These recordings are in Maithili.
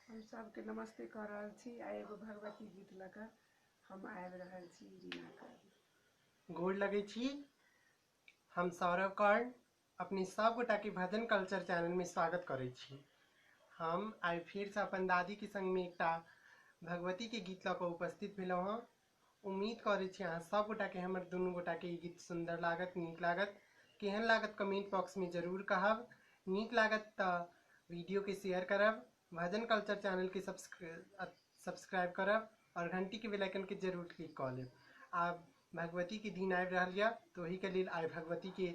हम सबके नमस्ते कऽ रहल छी आ एगो भगवती गीत लऽ कऽ हम आबि रहल छी रीना कर्ण। गोर लगै छी। हम सौरभ कर्ण अपने सब गोटा के भजन कल्चर चैनल में स्वागत करै छी। हम आइ फेरसँ अपन दादीके संगमे एकटा भगवतीके गीत लऽ कऽ उपस्थित भेलहुँ हँ। उम्मीद करै छी अहाँ सब गोटाके हमर दुनू गोटाके ई गीत सुन्दर लागत, नीक लागत। केहन लागत कमेंट बॉक्समे जरूर कहब। नीक लागत तऽ वीडियोके शेयर करब, भजन कल्चर चैनलके सब्सक्राइब करब और घंटीके बेल आइकनके जरूर क्लिक कऽ लेब। आब भगवतीके दिन आबि रहल यऽ तऽ ओहिके लेल आइ भगवतीके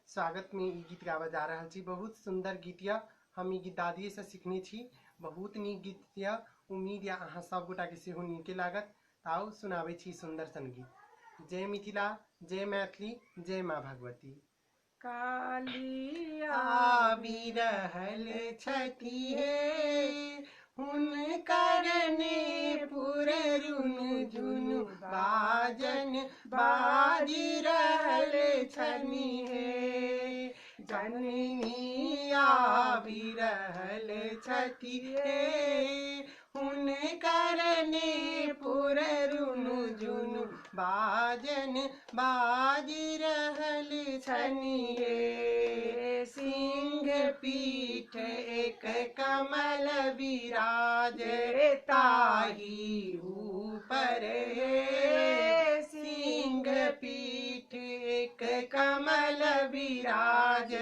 स्वागतमे ई गीत गाबऽ जा रहल छी। बहुत सुन्दर गीत यऽ, हम ई गीत दादिएसँ सिखने छी। बहुत नीक गीत यऽ, उम्मीद यऽ अहाँ सब गोटाके सेहो नीके लागत। तऽ आउ सुनाबै छी सुन्दर सन गीत। जय मिथिला, जय मैथिली, जय माँ भगवती। काली आबि रहल छथि हे, हुनकर नेपुर रुनु झुनु बाजन बाजि रहल छनि हे। जननी आबि रहल छथि हे, हुनकर नेपुर रुनु झुनु बाजन बाजि रहल छनि हे। सिंह पीठ एक कमल विराज ताही ऊपर हे। सिंह पीठ एक कमल विराज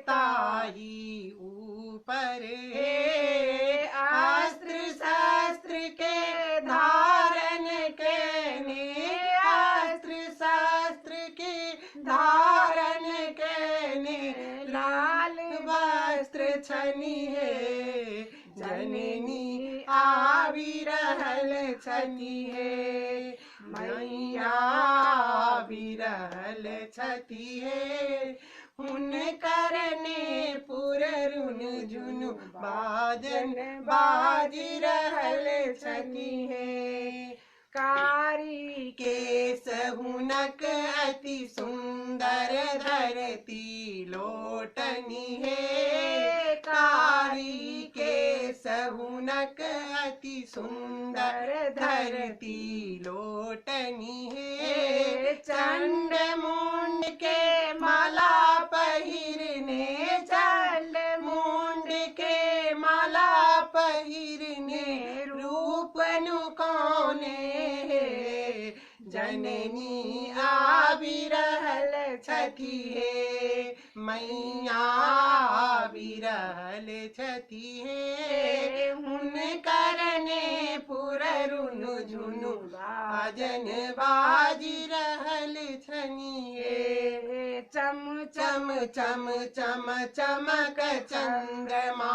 ताही ऊपर हे। अस्त्र शस्त्र के धारण केने, अस्त्र शस्त्र के धारण केने लाल वस्त्र छनि हे। जननी आबि रहल छथि हे, मैया आबि रहल छथि हे। हुनकर नेपुर रुनु झुनु बाजन बाजि रहल छथि हे। कारी केश हुनक अति सुन्दर धरती लोटनी हे। कारी केश हुनक अति सुन्दर धरती लोटनी हे। चंड मुंड के माला पहिरने, चंड मुंड के माला पहिरने रूप नुकौने हे। जननी आबि रहल छथि हे, मैया आबि रहल छथि हे। हुनकर नेपुर रुनु झुनु बाजन बाजि रहल छनि हे। चम चम चम चम चमक चंद्रमा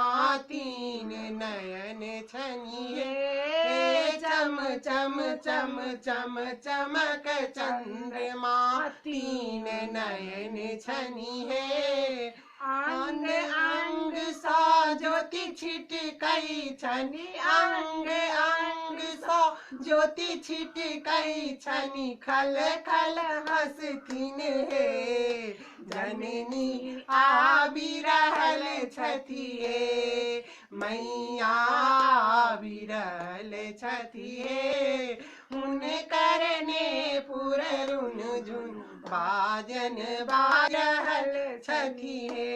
तीन नयन छनि हे। चम चम चम चम चमक चंद्रमा तीन नयन छनि हे। अंग अंग सा ज्योति छिटकै छनि, अंग अंग सा ज्योति छिटकै छनि, खल खल हँसथिन हे। जननी आबि रहल छथि हे, मैया आबि रहल छथि हे। हुनकर नेपुर रुनु झुनु बाजन बाजि रहल छथि हे।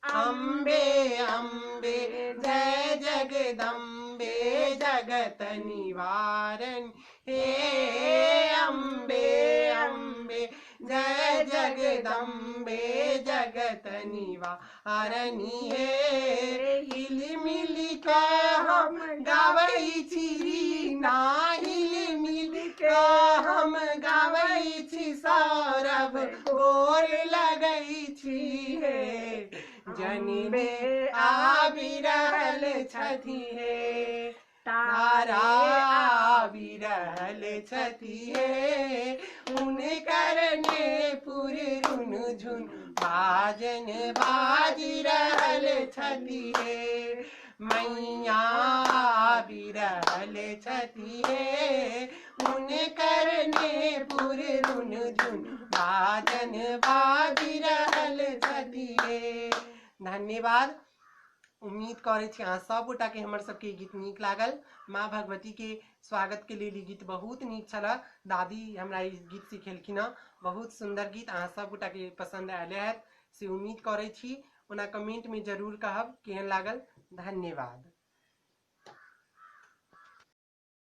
अम्बे अम्बे जय जगदम्बे जगत निवारण हे। अम्बे अम्बे जय जगदम्बे जगत निवारणी हे। हिल मिल के हम गाबै छी रीना, हिल मिल के हम गाबै छी सौरभ गोर लगै छी हे। जननी आबि रहल छथि हे, तारा आबि रहल छथि हे। हुनकर नेपुर रुनु झुनु बाजन बाजि रहल छथि हे। मैया आबि रहल छथि हे, हुनकर नेपुर रुनु झुनु बाजन बाजि रहल छथि हे। धन्यवाद। उम्मीद करै छी अहाँ सब गोटा के हमर सबके ई गीत नीक लागल। माँ भगवती के स्वागत के लेल ई गीत बहुत नीक छल। दादी हमरा ई गीत सिखेलखिन हँ, बहुत सुंदर गीत, अहाँ सब गोटा के पसंद आयल हैत से उम्मीद करै छी। ओना कमेंट में जरूर कहब केहन लागल। धन्यवाद।